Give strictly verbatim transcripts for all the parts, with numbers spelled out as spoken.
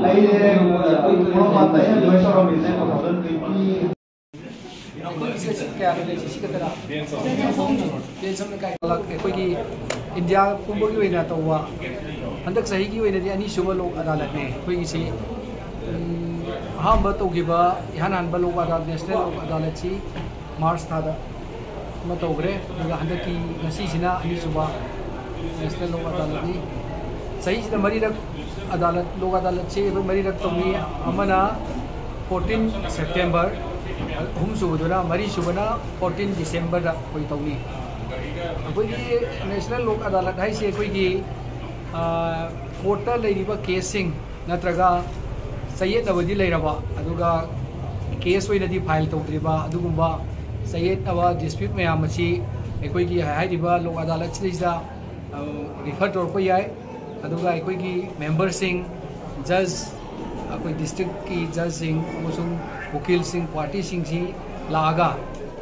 ꯑꯩꯁꯦ ꯄꯣꯔꯣꯝꯄꯥꯠꯇ ꯑꯩꯅ join ꯇꯧꯔꯝꯃꯤꯁꯦ two thousand twenty. ꯑꯩꯈꯣꯏꯒꯤ ꯁꯦꯁꯟ ꯀꯌꯥꯗ ꯂꯩꯁꯤ? ꯁꯤ ꯈꯛꯇꯔꯥ? ꯑꯩꯈꯣꯏꯒꯤ ꯏꯟꯗꯤꯌꯥ ꯄꯨꯝꯕꯒꯤ ꯑꯣꯏꯅ ꯇꯧꯕ ꯍꯟꯗꯛ ꯆꯍꯤꯒꯤ ꯑꯣꯏꯅꯗꯤ ꯑꯅꯤꯁꯨꯕ ꯂꯣꯛ ꯑꯗꯥꯂꯠꯅꯦ ꯑꯩꯈꯣꯏꯒꯤꯁꯤ꯫ ꯎꯝ, ꯑꯍꯥꯟꯕ ꯇꯧꯈꯤꯕ, ꯏꯍꯥꯟ ꯍꯥꯟꯕ ꯂꯣꯛ ꯑꯗꯥꯂꯠ, ꯅꯦꯁꯅꯦꯜ ꯂꯣꯛ ꯑꯗꯥꯂꯠꯁꯤ ꯃꯥꯔꯆ ꯊꯥꯗ ꯑꯃ ꯇꯧꯈ꯭ꯔꯦ꯫ ꯑꯗꯨꯒ ꯍꯟꯗꯛꯀꯤ ꯉꯁꯤꯁꯤꯅ ꯑꯅꯤꯁꯨꯕ ꯅꯦꯁꯅꯦꯜ ꯂꯣꯛ ꯑꯗꯥꯂꯠꯅꯤ꯫ ꯆꯍꯤꯁꯤꯗ ꯃꯔꯤꯔꯛ ꯑꯗꯥꯂꯠ, ꯂꯣꯛ ꯑꯗꯥꯂꯠꯁꯤ ꯑꯩꯈꯣꯏ ꯃꯔꯤꯔꯛ ꯇꯧꯏ꯫ ꯑꯃꯅ ꯐꯣꯔꯇꯤꯟ ꯁꯦꯞꯇꯦꯝꯕꯔ, ꯑꯍꯨꯝꯁꯨꯕꯗꯨꯅ, ꯃꯔꯤꯁꯨꯕꯅ ꯐꯣꯔꯇꯤꯟ ꯗꯤꯁꯦꯝꯕꯔꯗ ꯑꯩꯈꯣꯏ ꯇꯧꯅꯤ꯫ ꯑꯩꯈꯣꯏꯒꯤ ꯅꯦꯁꯅꯦꯜ ꯂꯣꯛ ꯑꯗꯥꯂꯠ ꯍꯥꯏꯁꯦ ꯑꯩꯈꯣꯏꯒꯤ, ꯑ, ꯀꯣꯔꯠꯇ ꯂꯩꯔꯤꯕ ꯀꯦꯁꯁꯤꯡ ꯅꯠꯇ꯭ꯔꯒ ꯆꯌꯦꯠꯅꯕꯗꯤ ꯂꯩꯔꯕ, ꯑꯗꯨꯒ ꯀꯦꯁ ꯑꯣꯏꯅꯗꯤ ꯐꯥꯏꯜ ꯇꯧꯗ꯭ꯔꯤꯕ ꯑꯗꯨꯒꯨꯝꯕ ꯆꯌꯦꯠꯅꯕ, ꯗꯤꯁꯄ꯭ꯌꯨꯠ ꯃꯌꯥꯝ ꯑꯁꯤ ꯑꯩꯈꯣꯏꯒꯤ ꯍꯥꯏꯔꯤꯕ ꯂꯣꯛ ꯑꯗꯥꯂꯠꯁꯤꯗꯩꯁꯤꯗ, ꯑ, ꯔꯤꯐꯔ ꯇꯧꯔꯛꯄ ꯌꯥꯏ꯫ ꯑꯗꯨꯒ ꯑꯩꯈꯣꯏꯒꯤ ꯃꯦꯝꯕꯔꯁꯤꯡ, ꯖꯖ, ꯑꯩꯈꯣꯏ ꯗꯤꯁꯇ꯭ꯔꯤꯛꯀꯤ ꯖꯖꯁꯤꯡ ꯑꯃꯁꯨꯡ ꯎꯀꯤꯜꯁꯤꯡ, ꯄꯥꯔꯇꯤꯁꯤꯡꯁꯤ ꯂꯥꯛꯑꯒ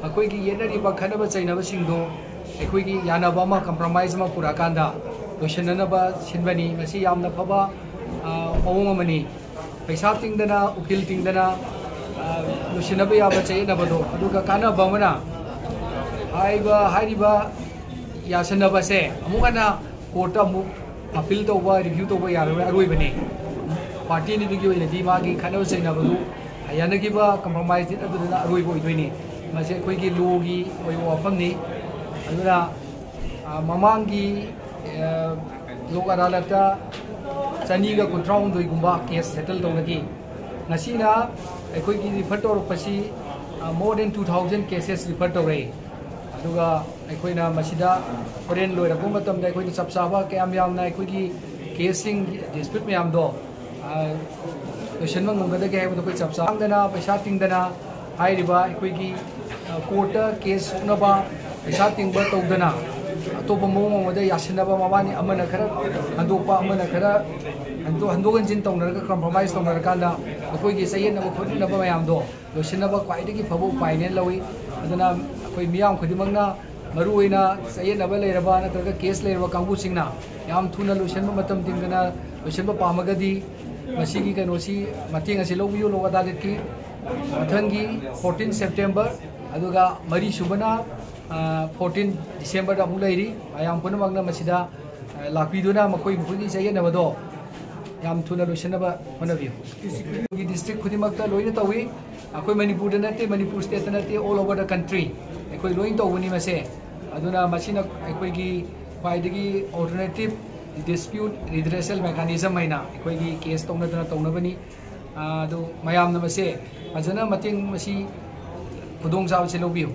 ꯑꯩꯈꯣꯏꯒꯤ ꯌꯦꯠꯅꯔꯤꯕ ꯈꯠꯅꯕ ꯆꯩꯅꯕꯁꯤꯡꯗꯣ ꯑꯩꯈꯣꯏꯒꯤ ꯌꯥꯅꯕ ꯑꯃ, ꯀꯝꯄ꯭ꯔꯣꯃꯥꯏꯁ ꯑꯃ ꯄꯨꯔꯛꯑꯀꯥꯟꯗ ꯂꯣꯏꯁꯤꯟꯅꯅꯕ ꯁꯤꯟꯕꯅꯤ꯫ ꯃꯁꯤ ꯌꯥꯝꯅ ꯐꯕ, ꯑ, ꯃꯑꯣꯡ ꯑꯃꯅꯤ꯫ ꯄꯩꯁꯥ ꯇꯤꯡꯗꯅ, ꯎꯀꯤꯜ ꯇꯤꯡꯗꯅ, ꯑ, ꯂꯣꯏꯁꯤꯟꯅꯕ ꯌꯥꯕ ꯆꯌꯦꯠꯅꯕꯗꯣ꯫ ꯑꯗꯨꯒ ꯀꯥꯟꯅꯕ ꯑꯃꯅ, ꯍꯥꯏꯕ, ꯍꯥꯏꯔꯤꯕ ꯌꯥꯁꯤꯟꯅꯕꯁꯦ ꯑꯃꯨꯛ ꯍꯟꯅ ꯀꯣꯔꯠꯇ ꯑꯃꯨꯛ ꯑꯄꯤꯜ ꯇꯧꯕ, ꯔꯤꯚ꯭ꯌꯨ ꯇꯧꯕ ꯌꯥꯔꯔꯣꯏ, ꯑꯔꯣꯏꯕꯅꯤ꯫ ꯄꯥꯔꯇꯤ ꯑꯅꯤꯗꯨꯒꯤ ꯑꯣꯏꯅꯗꯤ ꯃꯥꯒꯤ ꯈꯠꯅꯕ ꯆꯩꯅꯕꯗꯨ ꯌꯥꯅꯈꯤꯕ, ꯀꯝꯄ꯭ꯔꯣꯃꯥꯏꯁ ꯗꯦꯠ ꯑꯗꯨꯗꯨꯅ ꯑꯔꯣꯏꯕ ꯑꯣꯏꯗꯣꯏꯅꯤ꯫ ꯃꯁꯤ ꯑꯩꯈꯣꯏꯒꯤ ꯂꯣꯒꯤ ꯑꯣꯏꯕ ꯋꯥꯐꯝꯅꯤ꯫ ꯑꯗꯨꯅ, ꯑ, ꯃꯃꯥꯡꯒꯤ, ꯑ, ꯂꯣꯛ ꯑꯗꯥꯂꯠꯇ ꯆꯅꯤꯒ ꯀꯨꯟꯊ꯭ꯔꯥ ꯍꯨꯝꯗꯣꯏꯒꯨꯝꯕ ꯀꯦꯁ ꯁꯦꯇꯜ ꯇꯧꯅꯈꯤ꯫ ꯉꯁꯤꯅ ꯑꯩꯈꯣꯏꯒꯤ ꯔꯤꯐꯔ ꯇꯧꯔꯛꯄꯁꯤ, ꯑ, more than two thousand cases refer ꯇꯧꯔꯛꯏ꯫ ꯑꯗꯨꯒ ꯑꯩꯈꯣꯏꯅ ꯃꯁꯤꯗ ꯍꯣꯔꯦꯟ ꯂꯣꯏꯔꯛꯄ ꯃꯇꯝꯗ ꯑꯩꯈꯣꯏꯅ ꯆꯞ ꯆꯥꯕ ꯀꯌꯥꯝ ꯌꯥꯝꯅ ꯑꯩꯈꯣꯏꯒꯤ ꯀꯦꯁꯁꯤꯡ, ꯗꯤꯁꯄ꯭ꯌꯨꯠ ꯃꯌꯥꯝꯗꯣ, ꯑ, ꯂꯣꯏꯁꯤꯟꯕ ꯉꯝꯒꯗꯒꯦ ꯍꯥꯏꯕꯗꯣ ꯑꯩꯈꯣꯏ ꯆꯞ ꯆꯥꯗꯅ ꯄꯩꯁꯥ ꯇꯤꯡꯗꯅ ꯍꯥꯏꯔꯤꯕ ꯑꯩꯈꯣꯏꯒꯤ, ꯑ, ꯀꯣꯔꯠꯇ ꯀꯦꯁ ꯁꯣꯛꯅꯕ, ꯄꯩꯁꯥ ꯇꯤꯡꯕ ꯇꯧꯗꯅ ꯑꯇꯣꯞꯄ ꯃꯑꯣꯡ ꯑꯃꯗ ꯌꯥꯁꯤꯟꯅꯕ, ꯃꯕꯥꯅꯤ ꯑꯃꯅ ꯈꯔ ꯍꯟꯗꯣꯛꯄ, ꯑꯃꯅ ꯈꯔ ꯍꯟꯗꯣꯛ, ꯍꯟꯗꯣꯛ ꯍꯟꯖꯤꯟ ꯇꯧꯅꯔꯒ, ꯀꯝꯄ꯭ꯔꯣꯃꯥꯏꯁ ꯇꯧꯅꯔꯀꯥꯟꯗ ꯑꯩꯈꯣꯏꯒꯤ ꯆꯌꯦꯠꯅꯕ ꯈꯣꯠꯅꯕ ꯃꯌꯥꯝꯗꯣ ꯂꯣꯏꯁꯤꯟꯅꯕ ꯈ꯭ꯋꯥꯏꯗꯒꯤ ꯐꯕ ꯎꯄꯥꯏꯅꯦꯅ ꯂꯧꯏ꯫ ꯑꯗꯨꯅ ꯑꯩꯈꯣꯏ ꯃꯤꯌꯥꯝ ꯈꯨꯗꯤꯡꯃꯛꯅ, ꯃꯔꯨꯑꯣꯏꯅ ꯆꯌꯦꯠꯅꯕ ꯂꯩꯔꯕ ꯅꯠꯇ꯭ꯔꯒ ꯀꯦꯁ ꯂꯩꯔꯕ ꯀꯥꯡꯕꯨꯁꯤꯡꯅ ꯌꯥꯝ ꯊꯨꯅ ꯂꯣꯏꯁꯤꯟꯕ, ꯃꯇꯝ ꯇꯤꯡꯗꯅ ꯂꯣꯏꯁꯤꯟꯕ ꯄꯥꯝꯃꯒꯗꯤ ꯃꯁꯤꯒꯤ ꯀꯩꯅꯣꯁꯤ, ꯃꯇꯦꯡ ꯑꯁꯤ ꯂꯧꯕꯤꯌꯨ, ꯂꯣꯛ ꯑꯗꯥꯂꯠꯀꯤ ꯃꯊꯪꯒꯤ ꯐꯣꯔꯇꯤꯟ ꯁꯦꯞꯇꯦꯝꯕꯔ, ꯑꯗꯨꯒ ꯃꯔꯤꯁꯨꯕꯅ, ꯑ, ꯐꯣꯔꯇꯤꯟ ꯗꯤꯁꯦꯝꯕꯔꯗ ꯑꯃꯨꯛ ꯂꯩꯔꯤ꯫ ꯃꯌꯥꯝ ꯄꯨꯝꯅꯃꯛꯅ ꯃꯁꯤꯗ, ꯑ, ꯂꯥꯛꯄꯤꯗꯨꯅ ꯃꯈꯣꯏ ꯃꯈꯣꯏꯒꯤ ꯆꯌꯦꯠꯅꯕꯗꯣ ꯌꯥꯝ ꯊꯨꯅ ꯂꯣꯏꯁꯤꯟꯅꯕ ꯍꯣꯠꯅꯕꯤꯌꯨ꯫ ꯑꯩꯈꯣꯏꯒꯤ ꯗꯤꯁꯇ꯭ꯔꯤꯛ ꯈꯨꯗꯤꯡꯃꯛꯇ ꯂꯣꯏꯅ ꯇꯧꯏ꯫ ꯑꯩꯈꯣꯏ ꯃꯅꯤꯄꯨꯔꯗ ꯅꯠꯇꯦ, ꯃꯅꯤꯄꯨꯔ ꯁ꯭ꯇꯦꯠꯇ ꯅꯠꯇꯦ, all over the country ꯑꯩꯈꯣꯏ ꯂꯣꯏꯅ ꯇꯧꯕꯅꯤ ꯃꯁꯦ꯫ ꯑꯗꯨꯅ ꯃꯁꯤꯅ ꯑꯩꯈꯣꯏꯒꯤ ꯈ꯭ꯋꯥꯏꯗꯒꯤ alternative dispute redressal mechanism ꯍꯥꯏꯅ ꯑꯩꯈꯣꯏꯒꯤ ꯀꯦꯁ ꯇꯧꯅꯗꯅ ꯇꯧꯅꯕꯅꯤ꯫ ꯑ, ꯑꯗꯨ ꯃꯌꯥꯝꯅ ꯃꯁꯦ ꯐꯖꯅ ꯃꯇꯦꯡ, ꯃꯁꯤ ꯈꯨꯗꯣꯡꯆꯥꯕꯁꯦ ꯂꯧꯕꯤꯌꯨ꯫